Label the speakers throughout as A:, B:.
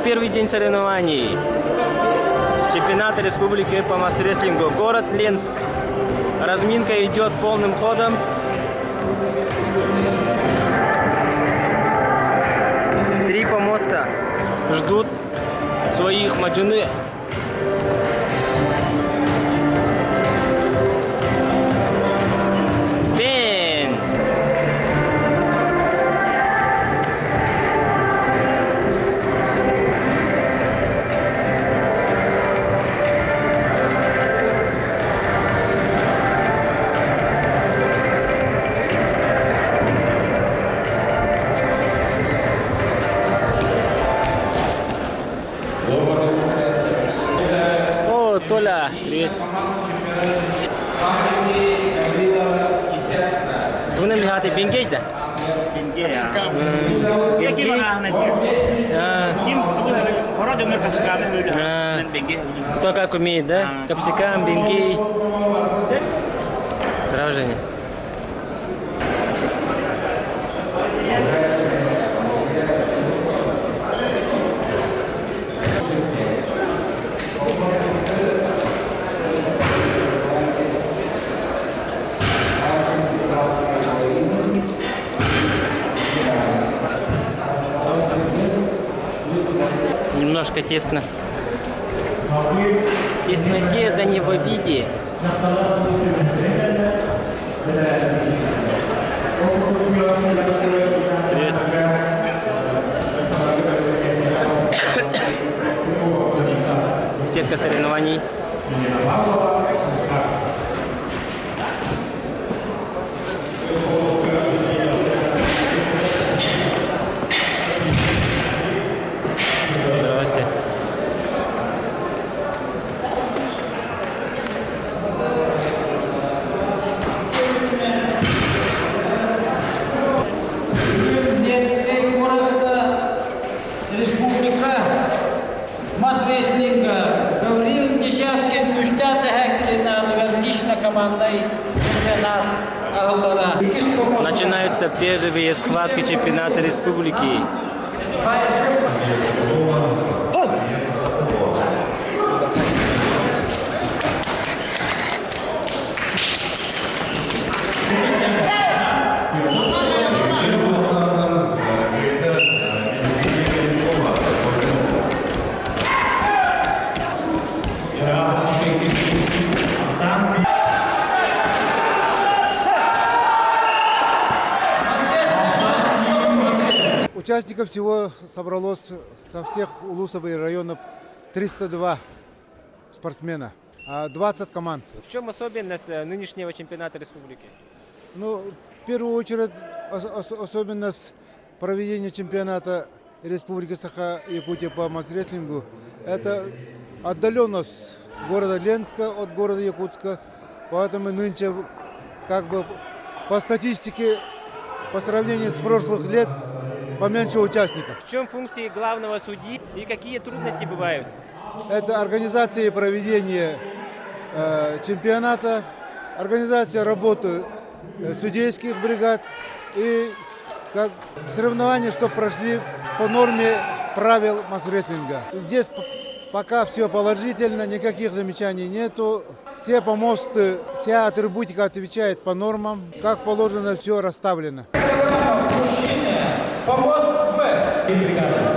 A: Первый день соревнований. Чемпионат республики по масс-рестлингу. Город Ленск. Разминка идет полным ходом. Три помоста ждут своих маджины. Пен! О, Толя, привет. Тугунан биһааты Бенгей да?
B: Бенгей. Бенгей. Ким
A: Кто как умеет, да? Капсикам, Бенгей. Здравия, Женя. Немножко тесно. В тесноте, да не в обиде. Привет. Сетка соревнований. Здравствуйте.
C: Ленскэй куоракка республика мас-рестлинга Гаврил Десяткин күүстээх тэһээккин аатыгар лично командай чемпионат аһыллара.
A: Начинаются первые схватки чемпионата республики.
D: Участников всего собралось со всех улусов и районов 302 спортсмена, 20 команд.
A: В чем особенность э, нынешнего чемпионата республики?
D: Ну, в первую очередь, особенность проведения чемпионата Республики Саха-Якутия по мас-рестлингу – это отдаленность города Ленска от города Якутска. Поэтому нынче, как бы, по статистике, по сравнению с прошлых лет, поменьше участников.
A: В чем функции главного судьи и какие трудности бывают?
D: Это организация и проведение э, чемпионата, организация работы э, судейских бригад и как соревнования, что прошли по норме правил масс-рестлинга. Здесь пока все положительно, никаких замечаний нету. Все помосты, вся атрибутика отвечает по нормам, как положено, все расставлено.
C: Мужчины, помост В. Бригада.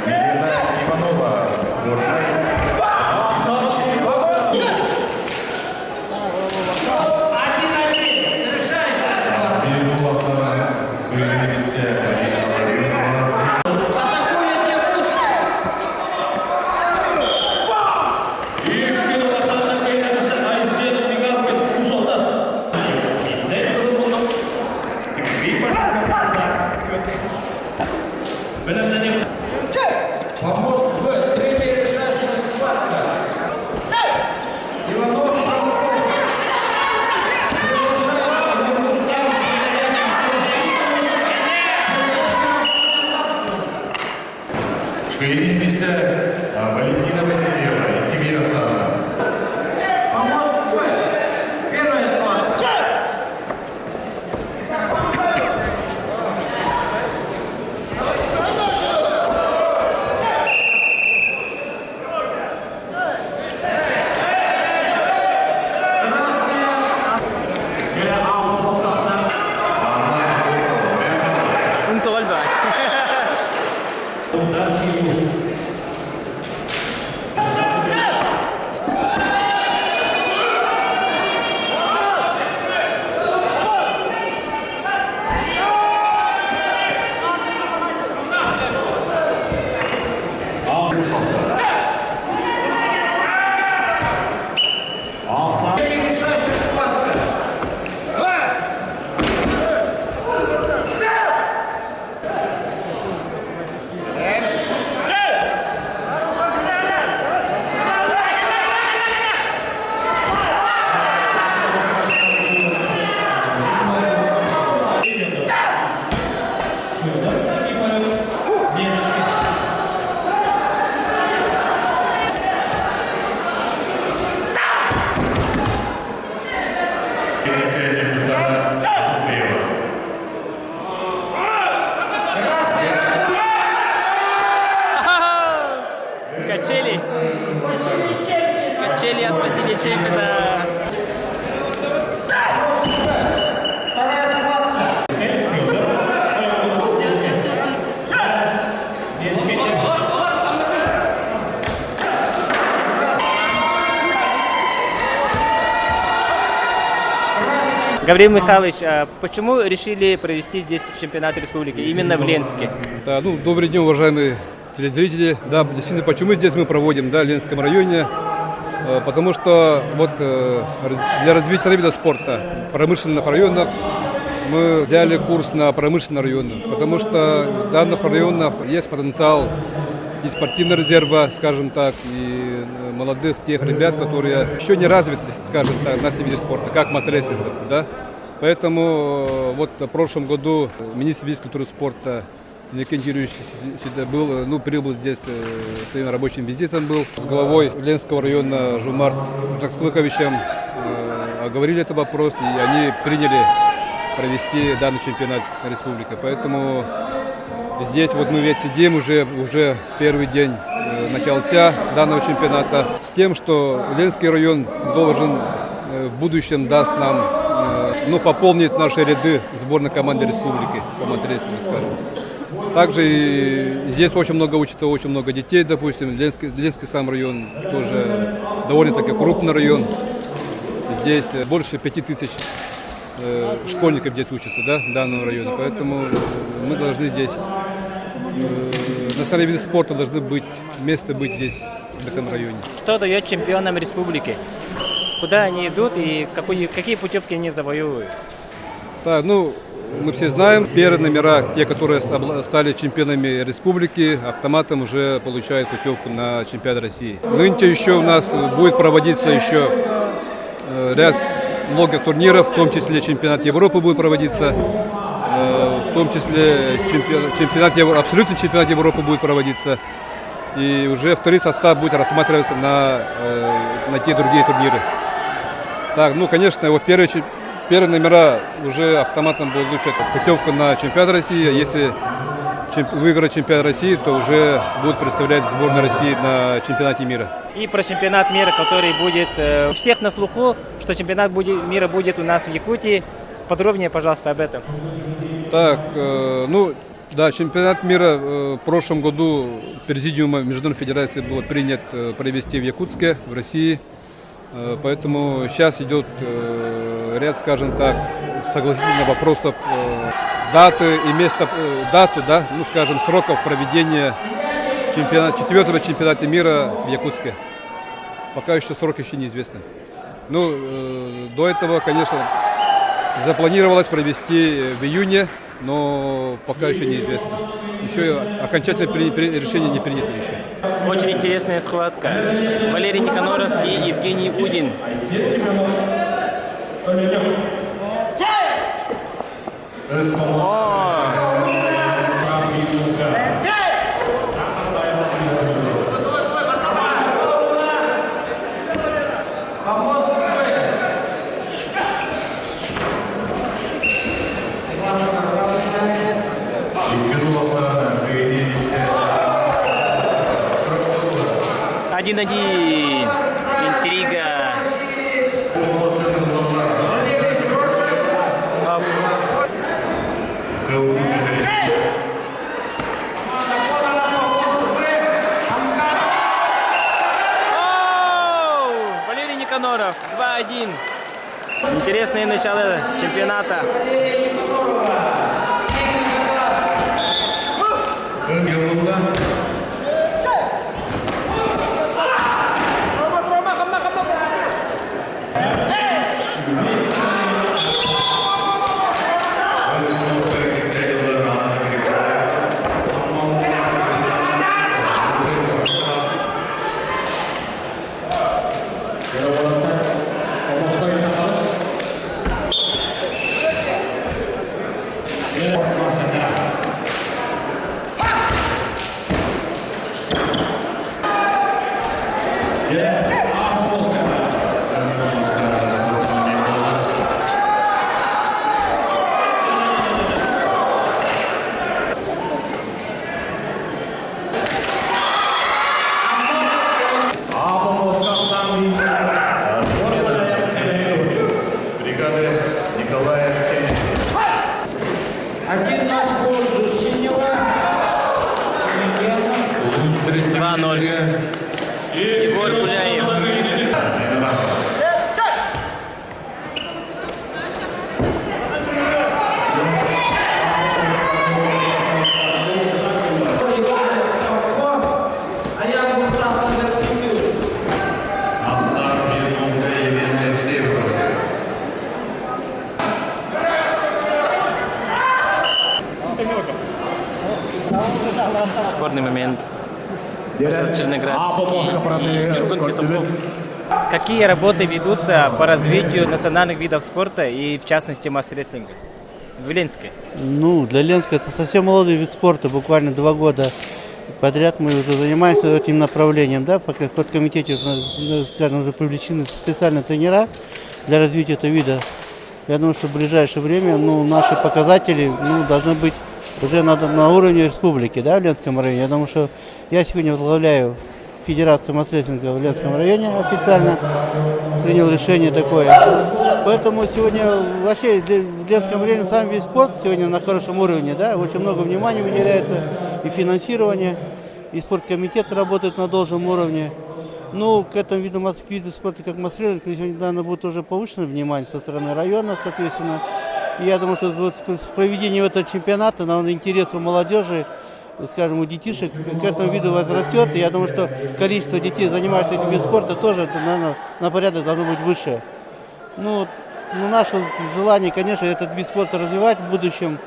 E: Елена Иванова, Горнай.
C: Помост В. Третья решающая схватка. Иванов
E: Кыайыы миэстэ Валентина Васильева, Екатерина Александровна.
C: Помост В. Первая схватка.
A: انت غلبان.
C: Третья решающая схватка.
E: Миэстэ Купреева.
A: Качели. Качели от Василия Чепина.
C: Вторая схватка.
A: Гаврил Михайлович, а почему решили провести здесь чемпионат республики, именно в Ленске?
F: Да, ну, добрый день, уважаемые телезрители. Да, действительно, почему здесь мы проводим, да, в Ленском районе? Потому что вот для развития вида спорта в промышленных районах мы взяли курс на промышленные районы, потому что в данных районах есть потенциал и спортивного резерва, скажем так, и молодых тех ребят, которые еще не развиты, скажем так, на виде спорта, как мас-рестлинг, да. Поэтому вот в прошлом году министр физкультуры и спорта Иннокентий Юрьевич сюда был, ну, прибыл здесь своим рабочим визитом был. С главой Ленского района Жумарт Жаксылыковичем оговорили этот вопрос, и они приняли провести данный чемпионат республики. Поэтому здесь вот мы ведь сидим уже первый день начался данного чемпионата с тем, что Ленский район должен в будущем даст нам, ну, пополнить наши ряды сборной команды республики по мас-рестлингу, скажем. Также и здесь очень много учится, очень много детей, допустим. Ленский сам район тоже довольно-таки крупный район. Здесь здесь больше 5000 школьников здесь учатся, да, в данном районе. Поэтому мы должны здесь, национальные виды спорта должны быть, место быть здесь, в этом районе.
A: Что дает чемпионам республики? Куда они идут и какие путевки они завоевывают?
F: Так, ну, мы все знаем, первые номера, те, которые стали чемпионами республики, автоматом уже получают путевку на чемпионат России. Нынче еще у нас будет проводиться еще ряд много турниров, в том числе чемпионат Европы будет проводиться, в том числе абсолютный чемпионат Европы будет проводиться. И уже второй состав будет рассматриваться на те другие турниры. Так, ну, конечно, вот первые номера уже автоматом будут получать путевку на чемпионат России. А если выиграть чемпионат России, то уже будут представлять сборную России на чемпионате мира.
A: И про чемпионат мира, который будет у всех на слуху, что чемпионат мира будет у нас в Якутии. Подробнее, пожалуйста, об этом.
F: Так, ну, да, чемпионат мира в прошлом году Президиумом Международной Федерации было принят провести в Якутске, в России. Поэтому сейчас идет ряд, скажем так, согласительных вопросов даты и место, дату, да, ну, скажем, сроков проведения четвертого чемпионата мира в Якутске. Пока еще срок еще неизвестны. Ну, до этого, конечно, запланировалось провести в июне, но пока еще неизвестно. Еще окончательное решение не принято еще.
A: Очень интересная схватка. Валерий Никаноров и Евгений Удин. О! 1-1. Интрига. Оп. Оу! Валерий Никаноров, 2-1. Интересное начало чемпионата.
E: Бригады Николая Ченичева.
C: 1-0 в пользу синего.
A: 2-0. Егор Гуляев.
E: Ахсар Елена Евсеева.
A: Спорный момент. Черноградский. Нюргун Петухов. Какие работы ведутся по развитию национальных видов спорта и, в частности, мас-рестлинга в Ленске?
G: Ну, для Ленска это совсем молодой вид спорта, буквально 2 года подряд мы уже занимаемся этим направлением, да, пока в подкомитете, скажем, уже привлечены специальные тренера для развития этого вида. Я думаю, что в ближайшее время, ну, наши показатели, ну, должны быть уже на уровне республики, да, в Ленском районе. Я думаю, что я сегодня возглавляю Федерацию мас-рестлинга в Ленском районе официально, принял решение такое. Поэтому сегодня вообще в Ленском районе сам весь спорт сегодня на хорошем уровне, да, очень много внимания выделяется и финансирование, и спорткомитет работает на должном уровне. Ну, к этому виду, к виду спорта, как мас-рестлинг, сегодня, наверное, будет уже повышенное внимание со стороны района, соответственно. И я думаю, что вот с проведением этого чемпионата, наверное, интерес у молодежи, скажем, у детишек к этому виду возрастет. И я думаю, что количество детей, занимающихся этим видом спорта, тоже, наверное, на порядок должно быть выше. Ну, наше желание, конечно, этот вид спорта развивать в будущем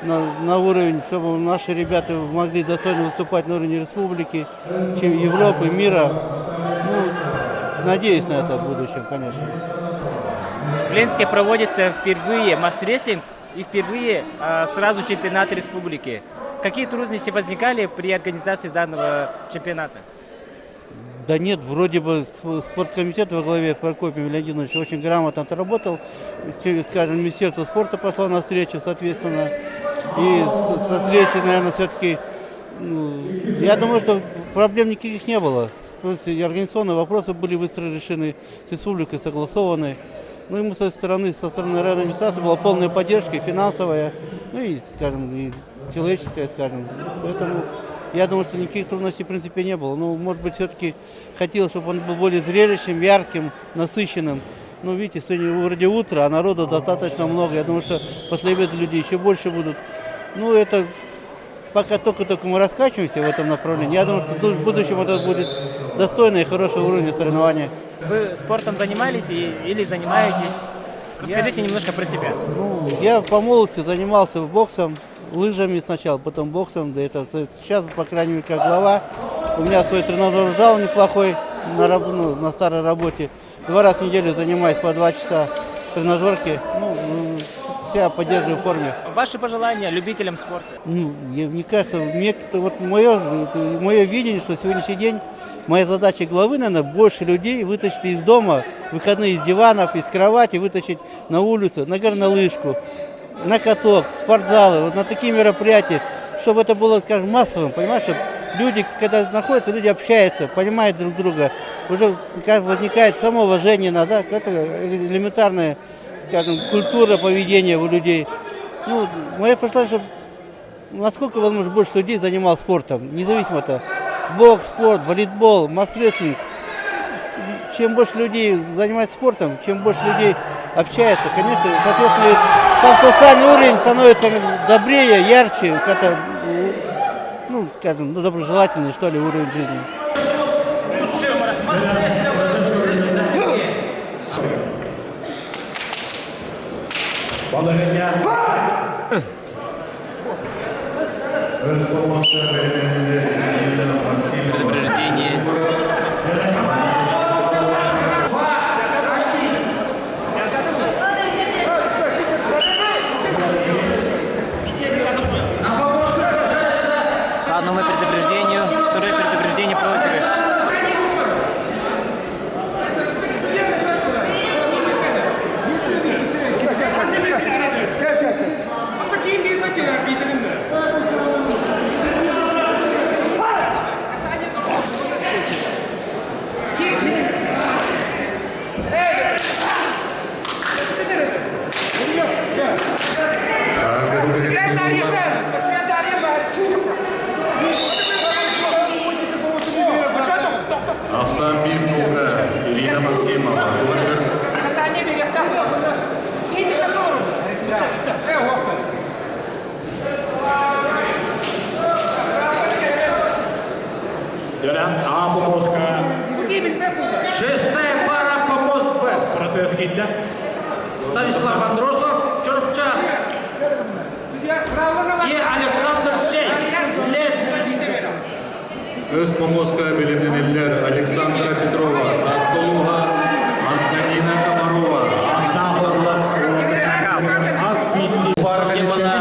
G: на уровень, чтобы наши ребята могли достойно выступать на уровне республики, чем Европы, мира. Ну, надеюсь на это в будущем, конечно.
A: В Ленске проводится впервые мас-рестлинг и впервые сразу чемпионат республики. Какие трудности возникали при организации данного чемпионата?
G: Да нет, вроде бы спорткомитет во главе Прокопием Леонидовичем очень грамотно отработал. Скажем, Министерство спорта пошло на встречу, соответственно. И со встречи, наверное, все-таки, ну, я думаю, что проблем никаких не было. То есть и организационные вопросы были быстро решены, с республикой согласованы. Ну и мы со стороны районной администрации была полная поддержка, и финансовая, ну и, скажем, и человеческая, скажем. Поэтому я думаю, что никаких трудностей в принципе не было. Ну, может быть, все-таки хотелось, чтобы он был более зрелищным, ярким, насыщенным. Ну, видите, сегодня вроде утро, а народу достаточно много. Я думаю, что после обеда людей еще больше будут. Ну, это пока только-только мы раскачиваемся в этом направлении. Я думаю, что в будущем это будет достойное и хорошего уровня соревнования.
A: Вы спортом занимались или занимаетесь? Расскажите немножко про себя.
G: Ну, я по молодости занимался боксом, лыжами сначала, потом боксом, да это сейчас, по крайней мере, как глава. У меня свой тренажерный зал неплохой ну, на старой работе. Два раза в неделю занимаюсь по 2 часа тренажерки. Ну, себя поддерживаю в форме.
A: Ваши пожелания любителям спорта?
G: Ну, мне кажется, мне, вот мое видение, что сегодняшний день моя задача главы, наверное, больше людей вытащить из дома, выходные из диванов, из кровати, вытащить на улицу, на горнолыжку, на каток, спортзалы, вот на такие мероприятия, чтобы это было, скажем, массовым, понимаешь, чтобы люди, когда находятся, люди общаются, понимают друг друга, уже как возникает самоуважение, да, это элементарная, скажем, культура поведения у людей. Ну, мое пожелание, чтобы насколько возможно больше людей занималось спортом, независимо от бокс, спорт, волейбол, мас-рестлинг. Чем больше людей занимается спортом, чем больше людей общается, конечно, соответственно, сам социальный уровень становится добрее, ярче, как-то, ну, скажем, ну, доброжелательный, что ли, уровень жизни.
E: Балаһыанньа. Өс помоста
A: Предупреждение. По одному предупреждению, второе предупреждение — проигрыш.
H: Таким bir maçı bitirin de.
E: Ахсаан биир нуга Ирина Максимова. Владимир
I: А помостка. Шестая пара, помост Б. Протест киирдэ. Станислав Андросов, Чурапчы. И Александр Сесь, Ленск.
E: Үһүс помостка бэлэмнэнэллэр Александра Петрова, Таатта улууһа, Антонина Комарова.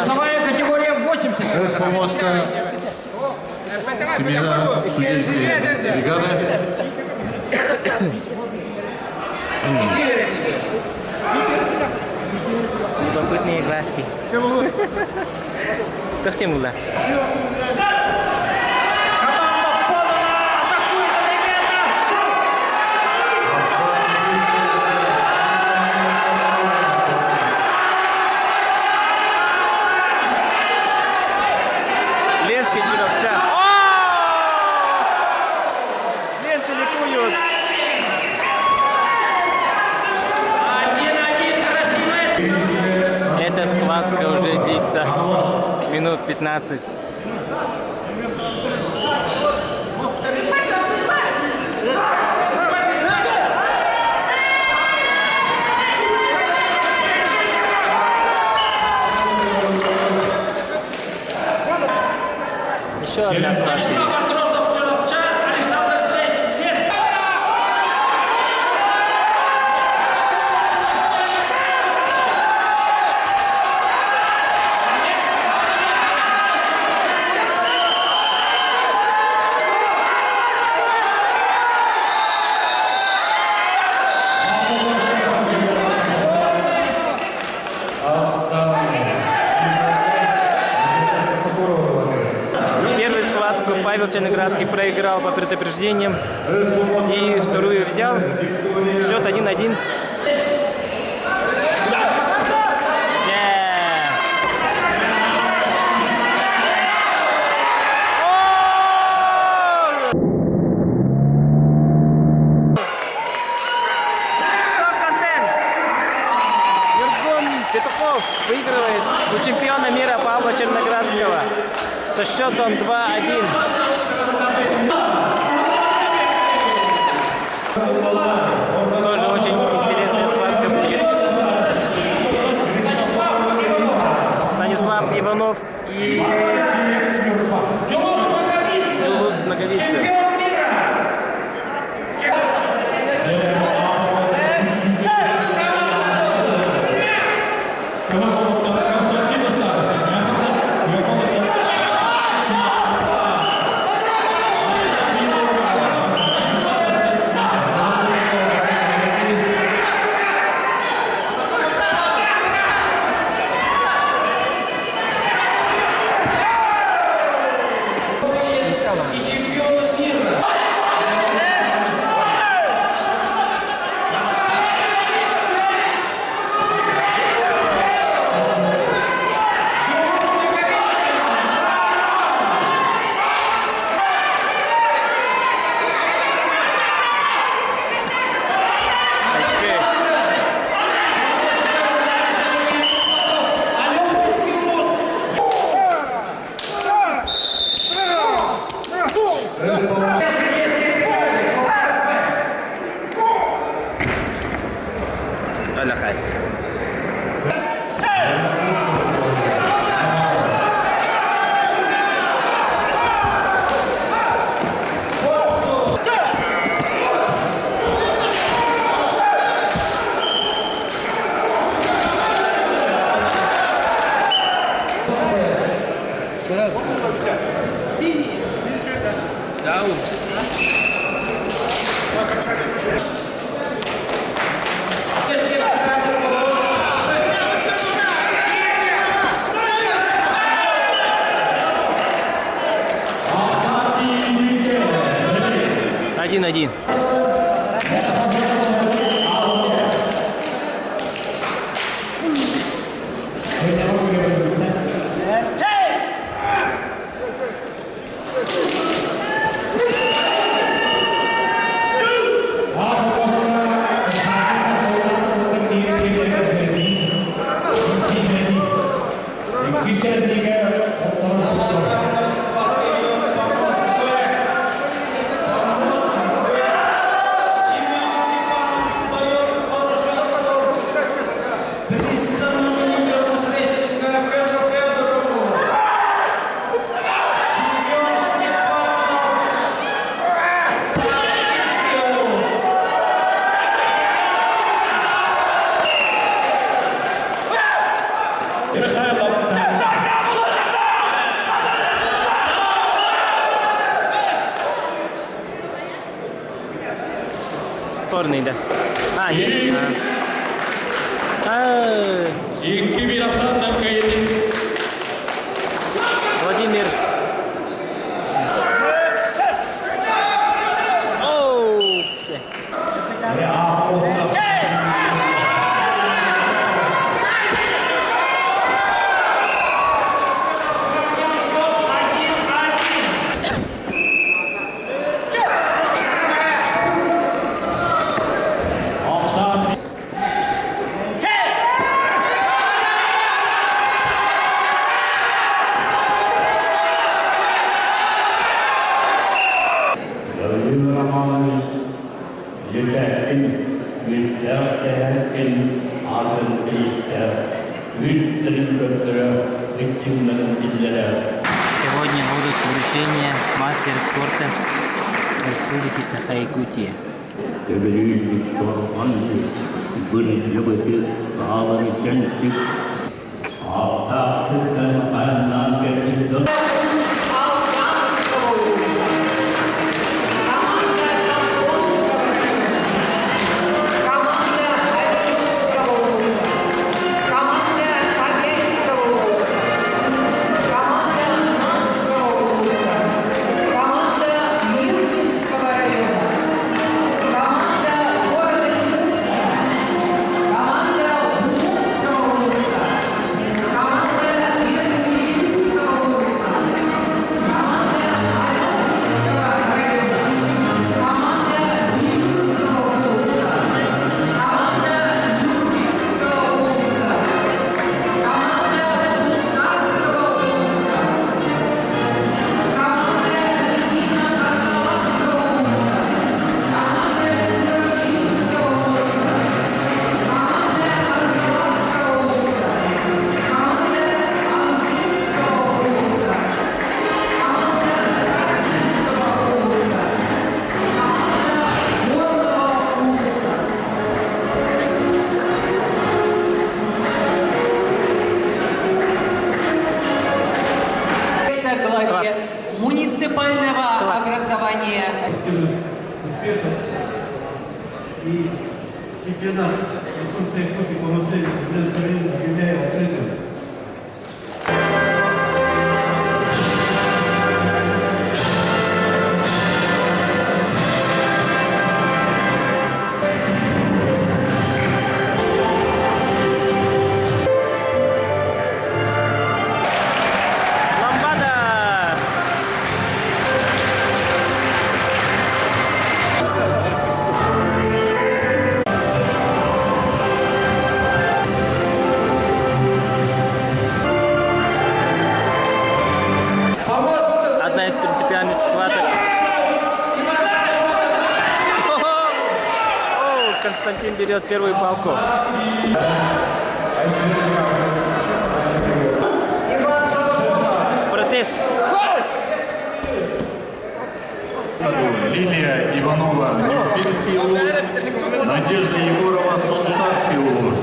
H: Весовая категория 80.
E: Үһүс помостка смена судейской бригады.
A: Любопытные глазки. Тахтем була.
C: Команда подана, атакует ребята.
E: Ахсаан биир нуга
A: Ленский Чурапча. О! Ленцы ликуют. Эта схватка уже длится минут 15. Еще одна схватка есть. Первую схватку Павел Черноградский проиграл по предупреждениям. И вторую взял. Счет 1-1. Петухов выигрывает у чемпиона мира Павла Черноградского со счетом 2-1. Тоже очень интересная схватка будет. Станислав Иванов и Джулус Наговицын. Один-один. Спорный, да. А, нет. А. Владимир. Оу, все.
J: атын бириистээх үс төрүт көрдөрө ыччымнарын биллэрэ.
A: Сегодня будут вручения мастера спорта Республики Саха-Якутия.
J: Төбөлүүрбүт бырдьыбыты саалары чэнчик аптаах сиртэн айаннаан кэлбит дьон
K: Команда Мирнинского района. Команда города Якутска. Команда Булунского улуса. Команда Верхневилюйского улуса. Команда Алексинского района. Команда Бирюкского улуса. Команда Нюрбинского улуса. Команда Сунтарского улуса. Команда Регина-Карсалакского улуса. Команда Чурапчинского улуса. Команда Кангаласского улуса. Команда Амгинского улуса. Команда Даргинского улуса. Команда Горного улуса. Главе
A: Класс.
K: муниципального
A: Класс.
K: образования
G: Успехов и чемпионат Республики Якутии по мас-рестлингу объявляю открытым.
A: Ламбада! Одна из принципиальных схваток. О, Константин берет первую палку. Протест.
E: Лилия Иванова, Нюрбинский улус. Надежда Егорова, Сунтарский улус.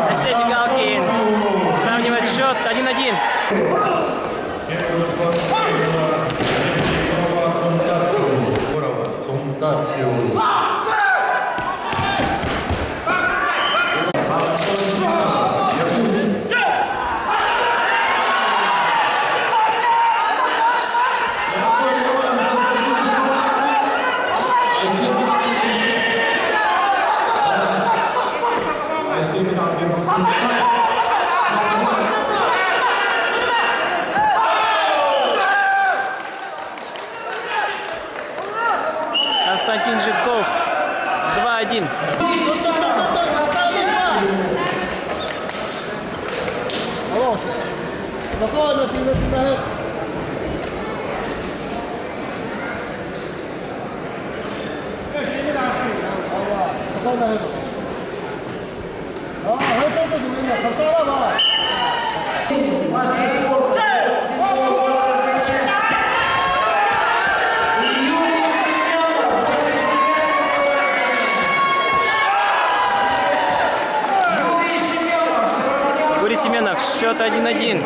A: Алексей Мигалкин сравнивает счет 1-1.
E: Егорова, Сунтарский улус.
A: Константин Жирков 2-1. Гурий Семенов, счет 1-1.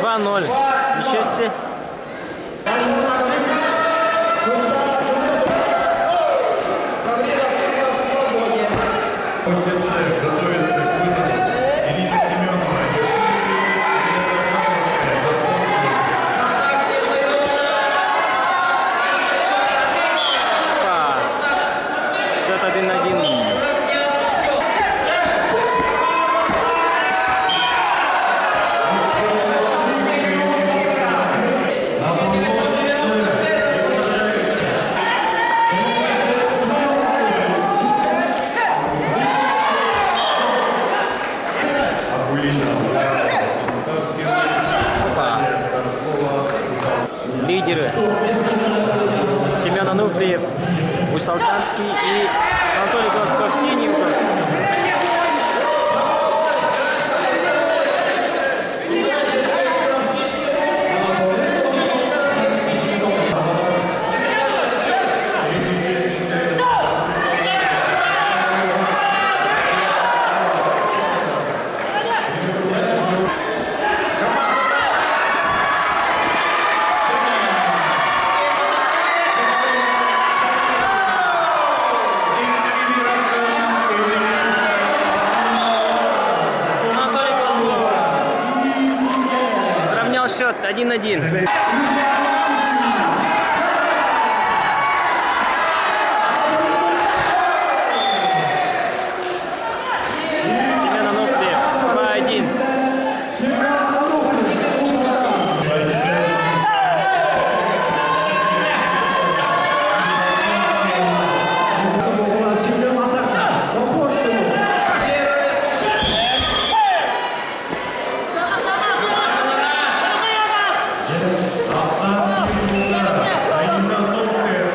A: 2-0. Ничего себе.
E: Готовится к выходу Ирина Семенова.
A: Счет 1-1. Лидеры Семен Ануфриев, Усалтанский и Анатолий Гладков синий. Анатолий Гладков сравнял счет 1-1. Семен Ануфриев 2-1.
E: Айна Томская,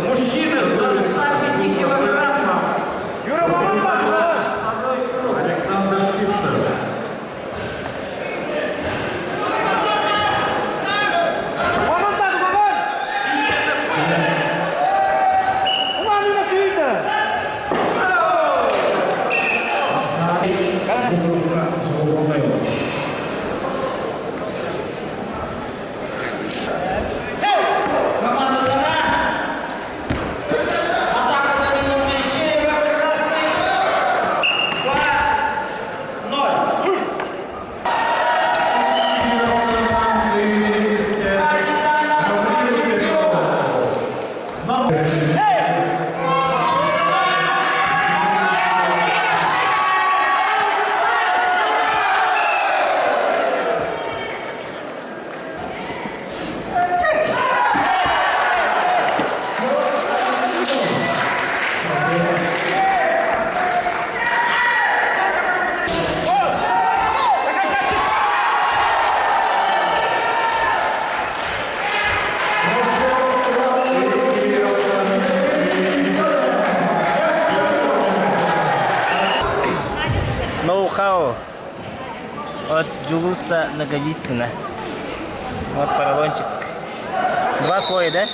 C: Мужчины до 105 килограммов.
E: Александр Сивцев.
C: Команда Дана. Атака Данила Моисеева. Красный. 2-0.
A: Ноу-хау от Джулуса Наговицына. Вот поролончик. Два слоя, да?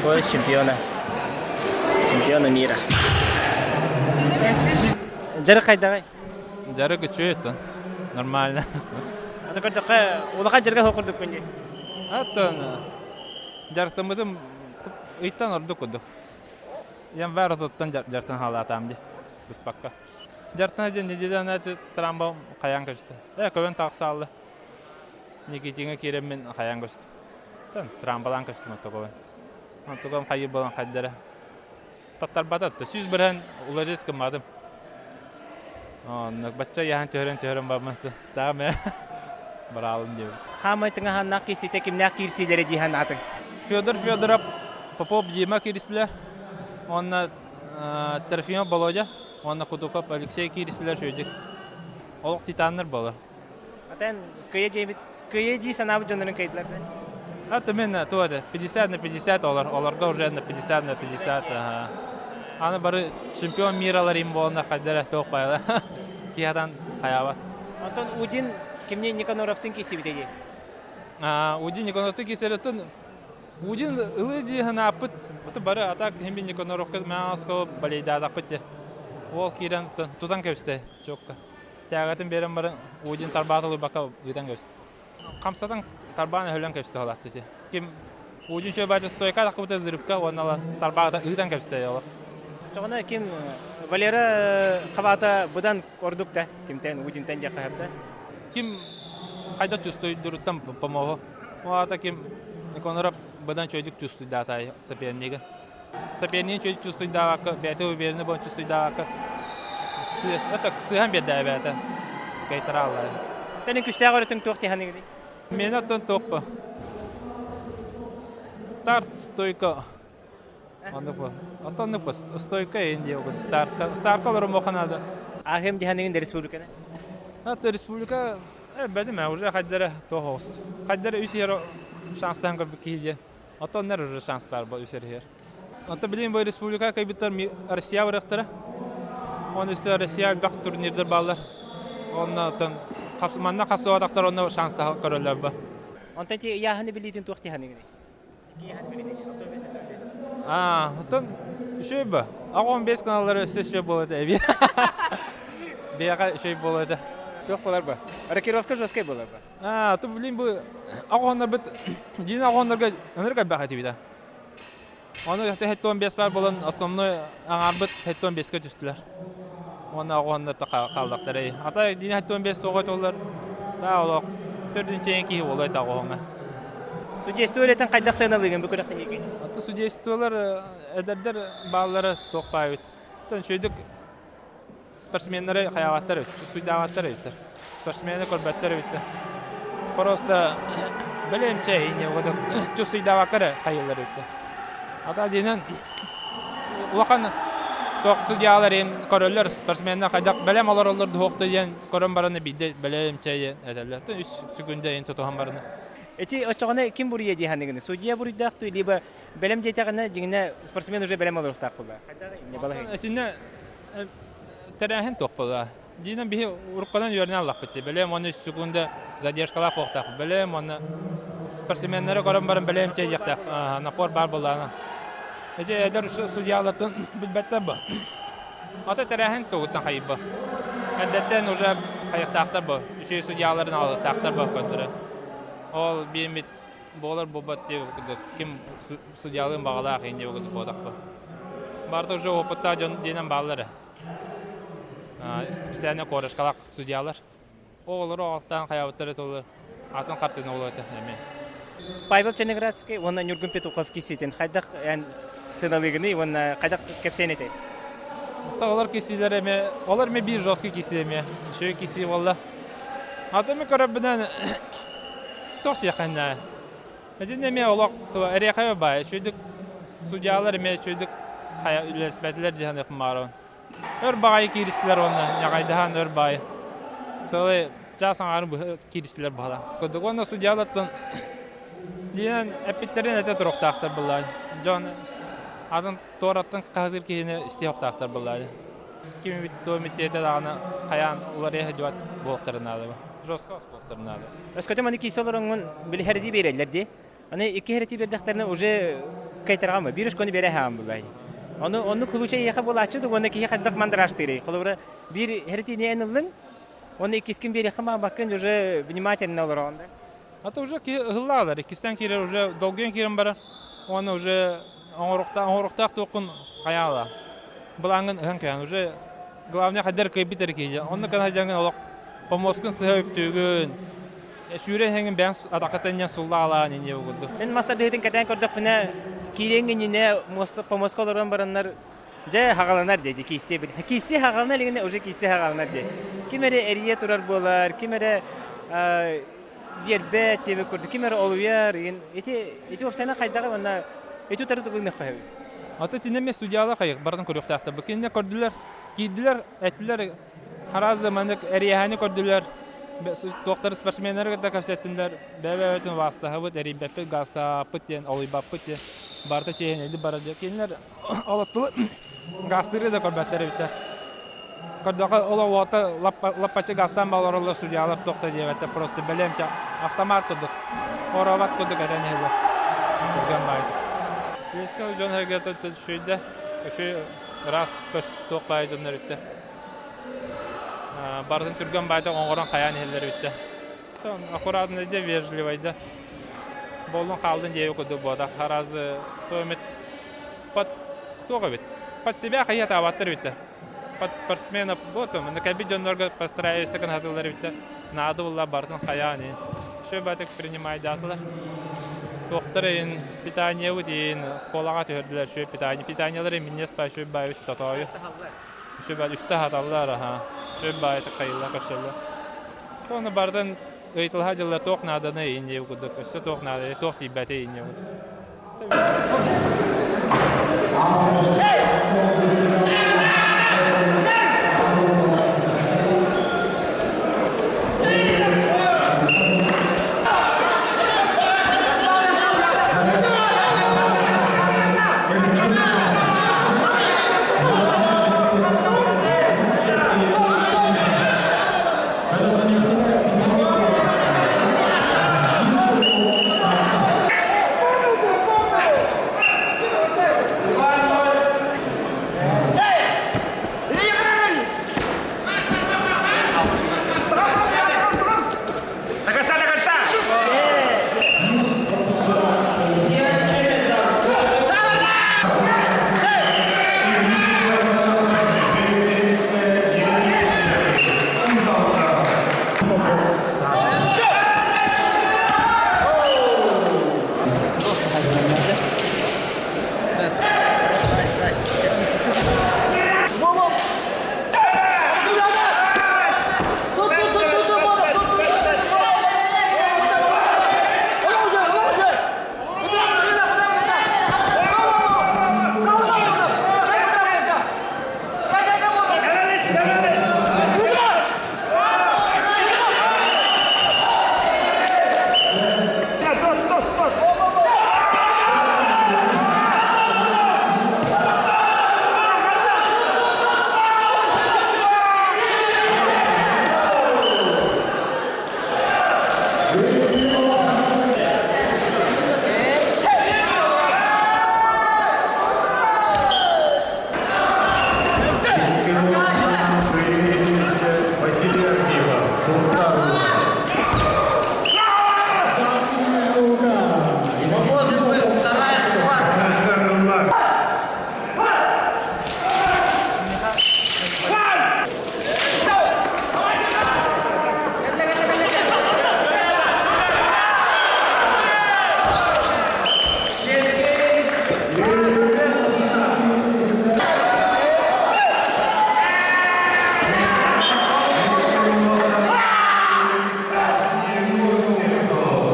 A: Пояс чемпиона. Чемпиона мира. Дьарык хайдаҕый?
L: Дьарык үчүгэй оттон. Нормально.
A: Ата көрдөххө улахан дьарыга суох курдукпун дии.
L: Оттон дьарыктаммытым ыйтан ордук курдук. Январь отуттан дьартан хаалаатаам дии. Быспакка. Дьартан диэн неделяны трамба хайаан көстө. Э, көбөн тахсаалла. Никитиҥа киирэммин хайаан көстүм. Тан трамбалаан көстүм оттокобун. Онтукам хайы болан хайдара. Таттарбата 100 бырыһан уларыс гымматым. Оннук бачча яһан түһэрэн түһэрэн бармын таам ээ бараалым диэбит.
A: Хаамай тыҥаһаннаах киирсиитэ кимнээх киирсиилэрэ дии санаатыҥ?
L: Федор Федоров, Попов Дима киирсилэр, уонна Трофимов Володя, уонна Кутуков Алексей киирсилэр үчүгэйдик. Олох титаннар буолар.
A: Атан кыйа диэбит кыйа дии санаабыт дьоннорун кыйдылар да?
L: Это мен туо 50 на 50 олар, олорго уже на 50 на 50. Ага. Аны бары чемпион миралар им буоланнар хайдара туох байала. Киһатан хайаабат.
A: Онтон Удин кимни Никаноровтын киирсибитэ дии?
L: Удин Никаноровтын киирсэреттен Удин ылы дии санааппыт. Бу бары атак химби Никаноровка Мянского балейдаатахпыт дии. Ол киирэн тутан кэбисте чокка. Тягатын берен баран Удин тарбаатылы бакка ыытан кэбисте. Хамсатан тарбаан өһөлөн кэбисте холаатты ти. Ким Удин шөбәті стойка тақыбыта зырыпка оннала тарбаата ыытан кэбисте олар.
A: Чоҕуна ким Валера хабаата быдан ордук да кимтен Удинтен диэххэ сөп да.
L: Ким хайда чувствуйдуруттан помоһу. Оата ким Никоноров быдан чөйдүк чувствуйдаата сопернига. Сопернигин чөйдүк чувствуйдаабакка, бэйэтэ уверенный буолан чувствуйдаабакка это сыһан биэрдэ бэйэтэ кайтарааллар.
A: Оттон күстээх өрөтүҥ туох тиһаныгыный?
L: Мен оттон туохпа. Старт стойка. Оннук бу. Оттон бу стойка ин диye Стартка стартка олорум боханада.
A: Ахым диханыгын республиканы?
L: Это республика бәдим уже хайдара тоғыз. Хайдара үс ер шанстан көрбүт киһи диэн. Оттон уже шанс бар бу үс ер. Онто билин бу республика кайбыттар Россия барыахтара. Оны өссө Россия элбэх турнирдар бааллар. Онно оттон манна хасуатахтар онно шанс көрөллөр бу.
A: Онтон ти яханы билитин туох тиханыгыный?
L: А, оттон үчүгэй ба. Аҕа 15 каналлары өссө үчүгэй буолуо этэ эбии. Бэйэҕэ үчүгэй буолуо этэ.
A: Туох буолар ба? Рокировка жесткай буолар ба?
L: А, то блин бу аҕоннорбут дьиин аҕоннорго ынырык элбэх этибит. Ону 75 бар буолан основной аҥаарбыт 75-ке түстүлэр. Уонна оҕоннор та хааллахтара. Ата дьиин 75 суоҕа толлар. Та олох төрдүнчэйин киһи буолуой та оҕоҥа.
A: Судейство үлэтин хайдах сыаналыыгын бу күрэхтэһиигэ?
L: Ата судействолар эдэрдэр бааллара туох баайбыт. Тон шөйдүк спортсменнары хайаабаттар эбит, суйдаабаттар эбиттэр. Спортсмены көрбөттөр эбиттэр. Просто бэлэмчэ ине угадык чувствуйдаабакка хайыллар эбиттэр. Ата диэнэн улахан туох судьялар им көрөллөр спортсменнар хайдах бэлэм олороллор дуһуохта диэн көрөн бараны биирдэ бэлэмчэ диэн этэллэр. Үс секунда ин тутуһан бараны.
A: Эти оччоҕуна ким буруйа дии саныгыны? Судья буруйдаах дуу, либо бэлэм диэтэҕинэ дьиҥинэ спортсмен уже бэлэм олоруохтаах буолла.
L: Итиннэ тэрээһин туох буолла. Диинэн биһи урукканан үөрэнэ аллахпыт дии. Бэлэм уонна үс секунда задержкалаах буолуохтаах. Бэлэм уонна спортсменнары көрөн баран бэлэм чэйиэхтээх. Напор баар буоллаҕына. Ити эдэр судьялартан билбэттэр бу. Ата тэрээһин тугуттан хайыйба. Эрдэттэн уже хайыахтаахтар бу. Үчүгэй судьяларын аҕалыахтаахтар бу көрдөрө. Ол биэммит буолар буолбат диye ким судьялыын баҕалаах иин диye буолбатахпы. Барыта уже опыттаах дьон диэнэн бааллар. Специально корочкалаах судьялар. Оҕолору оҕалтаан хайаабыттар этолар атын хартыына буолуо этэ эмиэ.
A: Павел Черноградский уонна Ньургун Петухов кисситин хайдах эн сыаналыыгыный уонна хайдах кэпсээн этэй?
L: Олар киссилер эме, олар эме биир жесткий кисси эме, үчүгэй кисси буолла. Аты эми көрөрбүнэн туох диэххин Итиннэ эмиэ олох эриэхэбэ баай, үчүгүйдүк судьялар эмиэ үчүгүйдүк хайа үлэлэспэтилэр дии саныахпын баҕарабын. Өр баҕайы кииристилэр уонна ньаҕайдаһан өр баҕайы. Сылы чаас аҥаарын быһа кииристилэр быһалаах. Курдук уонна судьялартан диэн эппиттэрин этэ туруохтаахтар былаан. Дьон атын туораттан хаһытыыр киһини истиэхтаахтар былаан. Ким эбит туо эмит даҕаны хайаан уларыйа сылдьыбат буолуохтарын наада. Жестко буолуохтарын наада.
A: Өскөтө маны киирсэ олороҥҥун били хэрэтии биэрэллэр дии. Аны икки хэрэтии биэрдэхтэринэ уже кайтарҕама биир очкону биэрэ хаам булай. Ону оннук случай эйиэхэ буолааччы дуо уонна киһи хайдах мандражтыырый? Холобура биир хэрэтиини эн ыллыҥ, уонна иккискин биэриэххэ баҕарбаккын уже внимательно олороҕун да.
L: А то уже киһи ыһыллаалар, иккистэн киирэр уже долгуйан киирэн барар. Уонна уже оҥоруохтаах туоххун хайаала. Былааҥҥын ыһан кэһэн уже главное хайдар кыайбыт эрэ киһи. Онно кына сылдьаҥҥын олох помоскун сыһа үктүүгүн. Сүүрэн иһэҥҥин бэйэҥ атаххытын инньэ суллаалаан инньэ курдук.
A: Мин мас тардыһыытын кэтээн көрдөхпүнэ, киириэҥ иннинэ помоска олорон бараннар дьэ хаҕаланар диэти киисси киисси хаҕалана илигинэ уже киисси хаҕаланар диэ. Ким эрэ эрийэ турар буолар, ким эрэ биэрбэт диэбит курдук ким эрэ олуйар ити ити уопсайынан хайдаҕый уонна ити утары тугу гыныахха сөбүй?
L: Ата итиннэ эмиэ судьялар хайык барытын көрүөхтээхтэр. Бу кинилэр көрдүлэр, киирдилэр, эттилэр хараас маннык эрийэһээни көрдүлэр. Туохтары спортсменнары кытта кэпсэттиннэр, бэйэ-бэйэбитин убаастаһабыт, эрийбэппит, гаастааппыт диэн, олуйбаппыт диэн барыта чиэһинэйдик барар диэн. Кинилэр олоттулар. Гастыыры да көрбөттөр эбиттэр. Көрдөхө ол уота лаппаччы газтан балараллар судьялар туох да диэбэттэр просто бэлэм автомат курдук оробат курдук этэн иһэллэр түргэн баайдык. Үөскэ дьон эргэтэ үчүгэй үчүгэй ыраас туох баай дьоннор үттэ. Барытын түргэн баайдык оҥорон хайаан иһэллэр үттэ. Аккуратно да вежливый да. Боллун хаалдын диэби курдук буотах аразы то эмит под туох эбит под себя хайыатаабаттар эбиттэр под спортсменов вот маны кэлбит дьоннорго постараешься гынатылар эбиттэр наада булла бартын хайаан иин еще батык принимайдаатылар туохтар иин питаниебыт иин школаҕа түһэрдилэр үчүгэй питание питаниелар минньиэс баа үчүгэй баайбыт тотоойу үчүгэй баа үстэ аһаталлар аха үчүгэй баайытык хайылла көрсөллөр Оны бардын ыйытылаһа дьылла туох нааданы иин диэбит курдук өссө туох наада туох тиийбэтэ иин диэбит.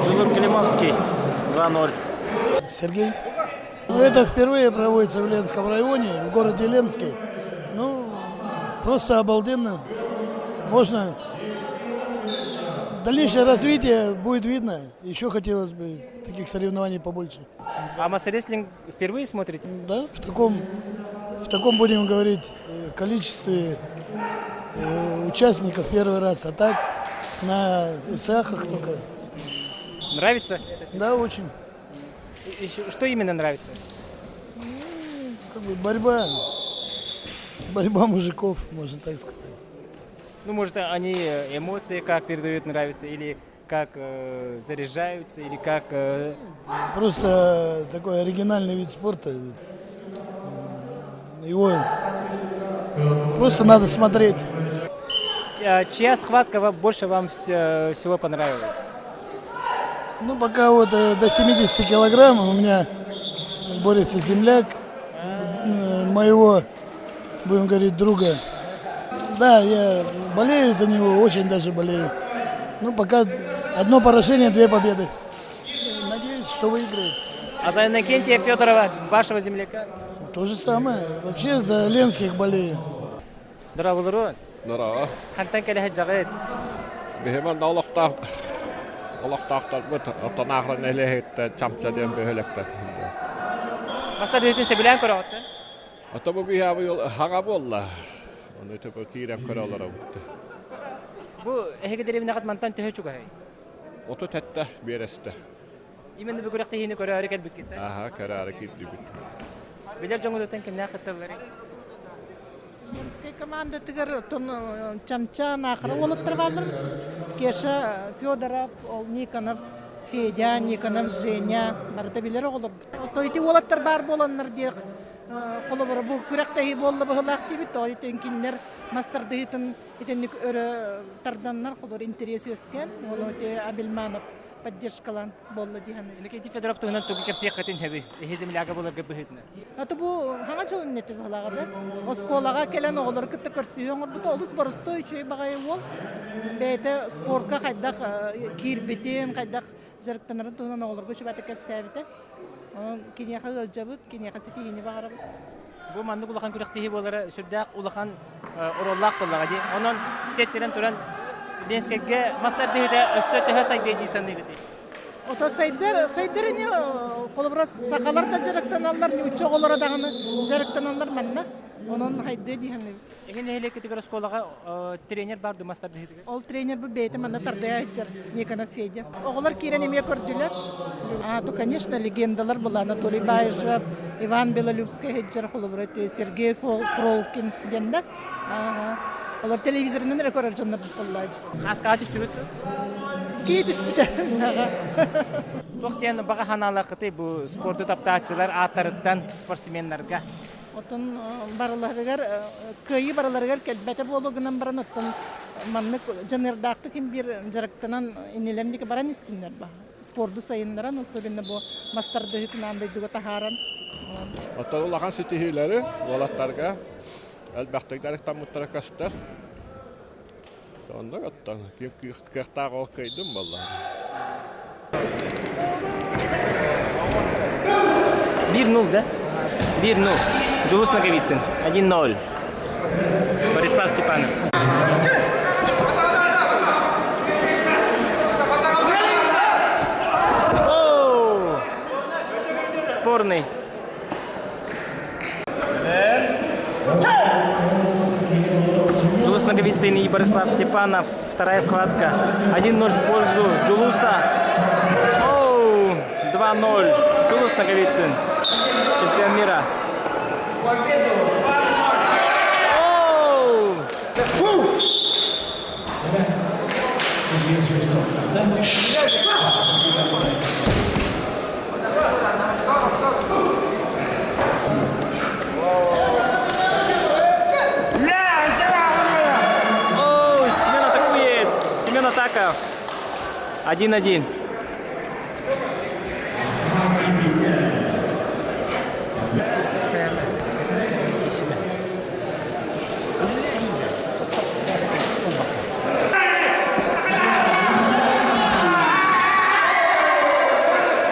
L: Жулур Климовский 2-0.
D: Сергей. Ну, это впервые проводится в Ленском районе, в городе Ленске. Ну, просто обалденно. Можно... Дальнейшее развитие будет видно. Еще хотелось бы таких соревнований побольше.
A: А масс-рестлинг впервые смотрите?
D: Да, в таком, в таком будем говорить, э, количестве э, участников первый раз. А так на ИСАХах только.
A: Нравится?
D: Да, очень.
A: И что именно нравится?
D: Ну, как бы борьба, борьба мужиков, можно так сказать.
A: Ну, может, они эмоции как передают, нравятся, или как э, заряжаются, или как... Э...
D: Просто такой оригинальный вид спорта. Его просто надо смотреть.
A: А чья схватка больше вам всего понравилась?
D: Ну, пока вот э, до 70 килограмм у меня борется земляк э, моего, будем говорить, друга. Да, я болею за него, очень даже болею. Ну, пока одно поражение, две победы. Надеюсь, что выиграет.
A: А за Иннокентия Федорова, вашего земляка?
D: То же самое. Вообще за Ленских болею.
A: Дорооболоруҥ.
M: Дорообо.
A: Хантан кэлэ сылдьаҕыт?
M: Биһиги олохтоох олохтоохторбут оттон аахран нэһилиэгиттэн Чамча диэн бөһүөлэктэн.
A: Мас тардыһыытын сөбүлээн көрөҕүт?
M: Ото бу киһи хаҥа буолла. Ону төбө киирэн көрө олоробут.
A: Бу эһиги дэриэбинэҕит мантан төһө чугаһый?
M: 37 биэрэстэ.
A: Именно бу күрэхтэһиини көрөөрү кэлбиккит да?
M: Аха, көрөөрү киирдибит.
A: Билэр дьоҥҥутуттан кимнээх кытталларый?
N: Ленскэй командатыгар оттон Чамча Наахара уолаттар бааллар. Кеша Федоров, ол Никонов Федя, Никонов Женя барыта билэр оҕолорбут. Оттон ити уолаттар баар буоланнар диэх холобура бу күрэхтэһии буолла быһылаах диэбит, тоҕо итин кинилэр мас тардыһыытын итинник өрө тарданнар холобур интэриэс үөскээн, уону ити Абельманов поддержкалаан буолла дии саныыбын.
A: Иннокентий Федоров туһунан тугу кэпсиэххитин сөбүй? Эһи земляга буоларга быһыытынан.
N: Аты бу хаҥа дьыл иннити быһылааҕа да оскуолаҕа кэлэн оҕолору кытта көрсүһүү оҥорбута олус боростуой үчүгэй баҕайы уол. Бэйэтэ спорка хайдах киирбитин, хайдах дьарыктанарын туһунан оҕолорго үчүгэйдик кэпсээбитэ. Онон киниэхэ ыалдьабыт, киниэхэ ситиһиини баҕарабыт.
A: Бу маннык улахан күрэхтэһии буолара сүрдээх улахан оруоллаах буоллаҕа дии. Онон сиэттэрэн туран Ленскэйгэ мас тардыһыыта өссө төһө сайдыа дии саныыгытый?
N: Ото сайдар, сайдар ини холобура сахалар да дьарыктаналлар, нуучча оҕолоро даҕаны дьарыктаналлар манна. Онон хайдыа дии саныыбын.
A: Эһин нэһилиэккитигэр оскуолаҕа тренер бар дуу мас тардыһыытыгар?
N: Ол тренер бу бэйэтэ манна тардыа сылдьар Никонов Федя. Оҕолор киирэн эмиэ көрдүлэр. А, то, конечно, легендалар была Анатолий Баишев, Иван Белолюбский сылдьар холобура Сергей Фролкин диэн да. Ага. Олор телевизорынан эрэ көрөр дьоннор буоллаачы.
A: Хаскаҕа түстүгүт?
N: Кии түспүтэ.
A: Туох диэн баҕа санаалааххытый бу спорду таптааччылар ааттарыттан спортсменнарга?
N: Оттон барыларыгар кыайыы барыларыгар кэлбэтэ буолуо гынан баран оттон маннык дьаныардаахтык им биир дьарыктанан иннилэрин диэки баран истиннэр ба. Спорду сайыннаран, особенно бу мас тардыһыытын аан дойдуга таһааран.
M: Оттон улахан ситиһиилэри уолаттарга элбэхтик дьарыктаммыттара көстөр. Онно оттон ким кыахтаах ол кыайдым буолла.
A: 1-0, да? 1-0. Джулус Ноговицын. 1-0. Борислав Степанов. О! Спорный. Джулус Ноговицын и Борислав Степанов. Вторая схватка. 1-0 в пользу Джулуса. Оу, 2-0. Джулус Ноговицын. Чемпион мира. Оу! О, Семен атакует. Семен Атаков. 1-1.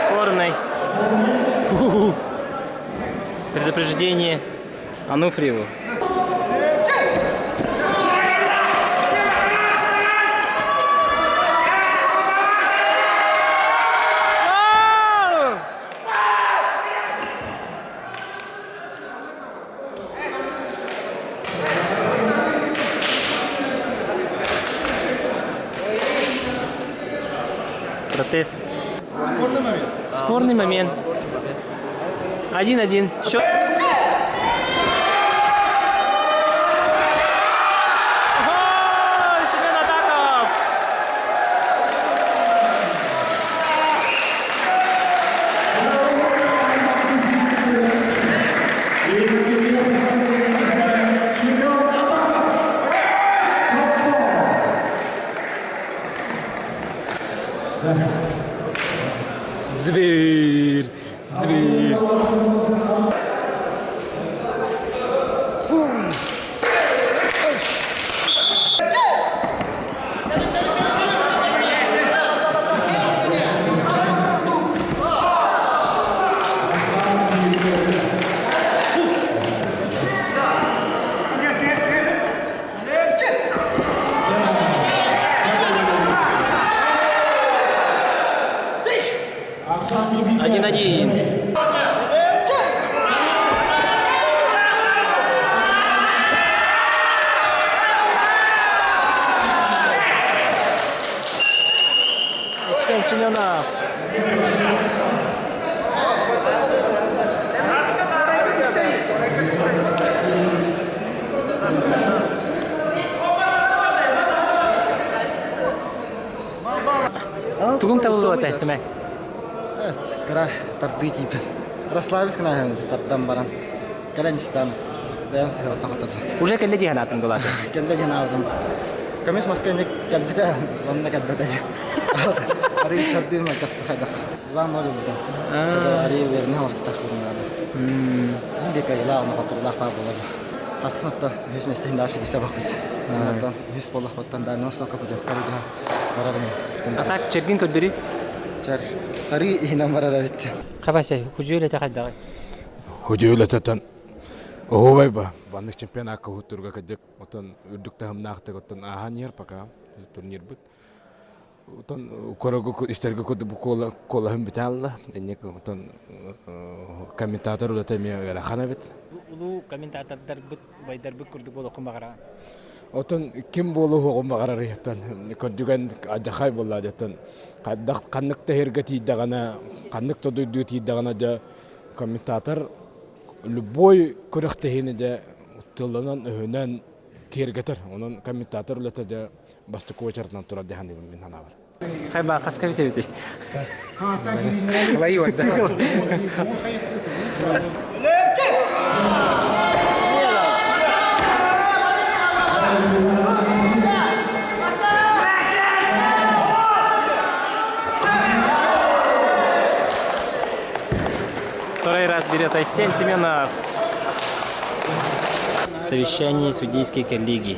A: Спорный. Предупреждение Ануфриеву. Протест.
D: Спорный момент.
A: Спорный момент. 1-1. Счет. Семен Атаков! Зверь! Зверь! Семенов. Тугуҥ табыллыбата, Сэмэн?
O: Кыра тардыы тиийбит. Расслабись гына тардан баран. Кэлэн истэн бэйэм сыһыаттан хоттордум.
A: Уже кэллэ дии санаатыҥ дулааты?
O: Кэллэ дии санаабытым. Көмүс маска инник кэлбитэ, онно кэлбэтэ. Арый тардыым хайдах. 2-0 ылбытым. Арый уверенный оҥостутах буолунаады. Биир кайылаах, онно хотторулаах баар буолар. Асын отто үһүс миэстэ дальше десе бахпыт. Оттон үһүс буоллахпыттан да ностокка путевка быдьаһа барабын.
A: А так чергин көрдөрүй?
O: Чер сары иһинэн барар эбит.
A: Хабася, худьуөл этэ хайдаҕый?
P: Худьуөл этэтэн оһуобай ба баннык чемпионакка хуттурга кадьык отон үрдүк таһымнаахтык оттон ааһан иһэр пока турнирбыт. Отон корого истэргэ курдук бу кола колаһын бүтэ Инник отон комментатор үлэтэ эмиэ ыарахан эбит.
A: Улуу комментатордарбыт, убайдарбыт курдук буолуоххун баҕараҕын.
P: Отон ким буолуоҕун баҕарар оттон көрдүгэн адьахай буолла оттон хайдах ханнык да иһиргэ тиийдэҕинэ ханнык да дойдуга тиийдэҕинэ дьэ комментатор любой күрэхтэһиини дьэ тылынан-өһүнэн киэргэтэр. Онон комментатор үлэтэ дьэ бастакы уочаратынан турар дии саныыбын мин санаабар.
A: Хайба хаска битебитий? Второй раз берет Айсен Семенов. Совещание судейской коллегии.